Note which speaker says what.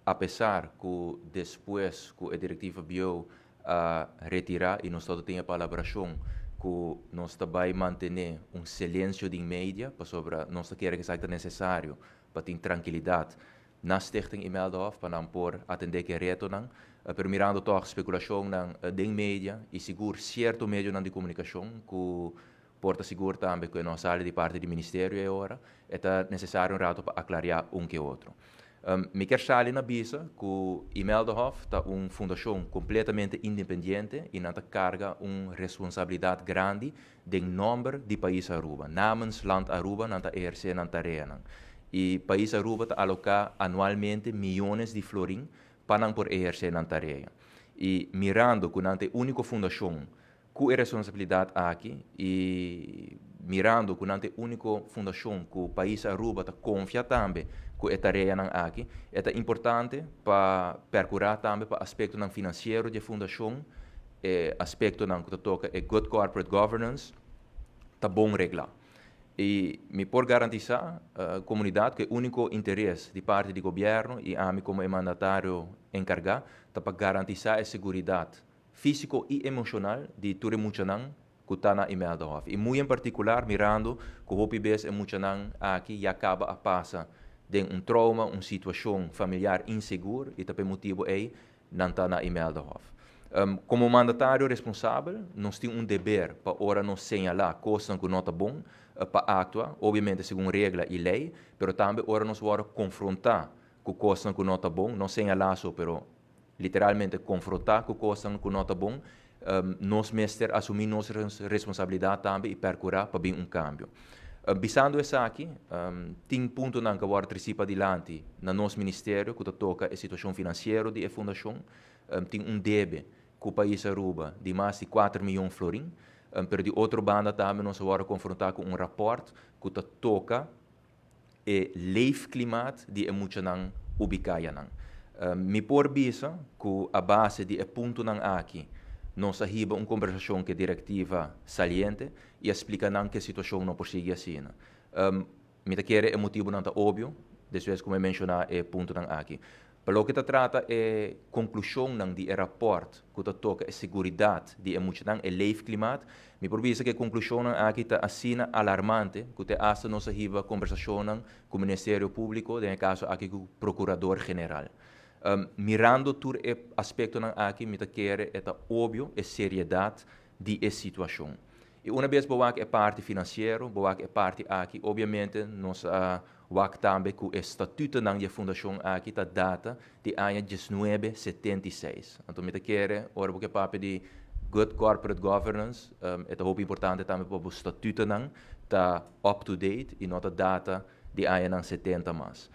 Speaker 1: Apesar ku despues ku e direktiva bieu a retirá i nos tur tin e palabrashon ku nos ta bai mantené un silensio di media, pasobra nos ta kere ku esaki ta nesesario pa tin trankilidat na Stichting Imeldahof, pa nan por atendé ku e retonan, pero mirando toch spekulashonnan den media i sigur sierto medionan di komunikashon ku por ta sigur tambe ku no a sali di parti di ministerio e ora, e ta nesesario un ratu pa aklariá un ke otro. Mi kier sali na bisa ku Imeldahof ta un fundashon kompletamente independiente i nan ta karga un responsabilidat grandi den nòmber di pais Aruba. Namens Land Aruba nan ta ehersé nan tareanan. I pais Aruba ta aloká anualmente miyones di florin pa nan por ehersé nan tarea. I mirando ku nan ta e úniko fundashon Ku e responsabilidat aki i mirando ku nan ta e úniko fundashon ku pais Aruba ta konfia tambe ku e tareanan aki, e ta importante pa perkurá tambe pa aspektonan finansiero di e fundashon, e aspektonan ku ta toka e good corporate governance, ta bon reglá. I mi por garantisá komunidat ku e úniko interes di parti di gobièrnu i ami komo e mandatario enkargá ta pa garantisá e seguridat físiko i emoshonal di tur e muchanan ku ta na Imeldahof. I muy en partikular mirando ku hopi bes e muchanan aki ya kaba a pasa den un trouma, un situashon familiar insegur i ta pa e motibu ei nan ta na Imeldahof. Komo mandatario responsabel nos tin un deber pa ora nos señalá kosnan ku no ta bon pa aktua, obiamente segun regla i lei, pero tambe ora nos wòrdu konfrontá ku kosnan ku no ta bon, no señalá so pero literalmente konfrontá ku kosnan ku no ta bon, nos mester asumí nos responsabilidat tambe i perkurá pa bin un kambio. Bisando esaki, tin puntonan ku a wòrdu tresí padilanti na nos ministerio ku ta toka e situashon finansiero di e fundashon. Tin un debe ku pais Aruba di mas di 4 miyon florin, pero di otro banda tambe nos a wòrdu konfrontá ku un rapòrt ku ta toka e leefklimaat di e muchanan ubiká ayanan. Mi por bisa ku a base di e puntonan aki nos a hiba un kombersashon ku e direktiva saliente i a splika nan ku e situashon no por sigui asina. Mi ta kere e motibunan ta obvio despues ku mi a menshoná e puntonan aki. Pa loke ta trata e konklushonnan di e rapòrt ku ta toka e seguridat di e muchanan, e leefklimaat, mi por bisa ku e konklushonnan aki ta asina alarmante ku te asta nos a hiba kombersashonnan ku Ministerio Públiko, den e kaso aki ku Prokurador General. Mirando tur e aspektonan aki mi ta kere e ta obvio e seriedat di e situashon. I una bes bo wak e parti finansiero, bo wak e parti aki, obviamente nos a wak tambe ku e statutonan di e fundashon aki ta data di aña 1976. Anto mi ta kere ora bo ke papia di good corporate governance, e ta hopi importante tambe pa bo statutonan ta up to date i no ta data di añanan 70 mas.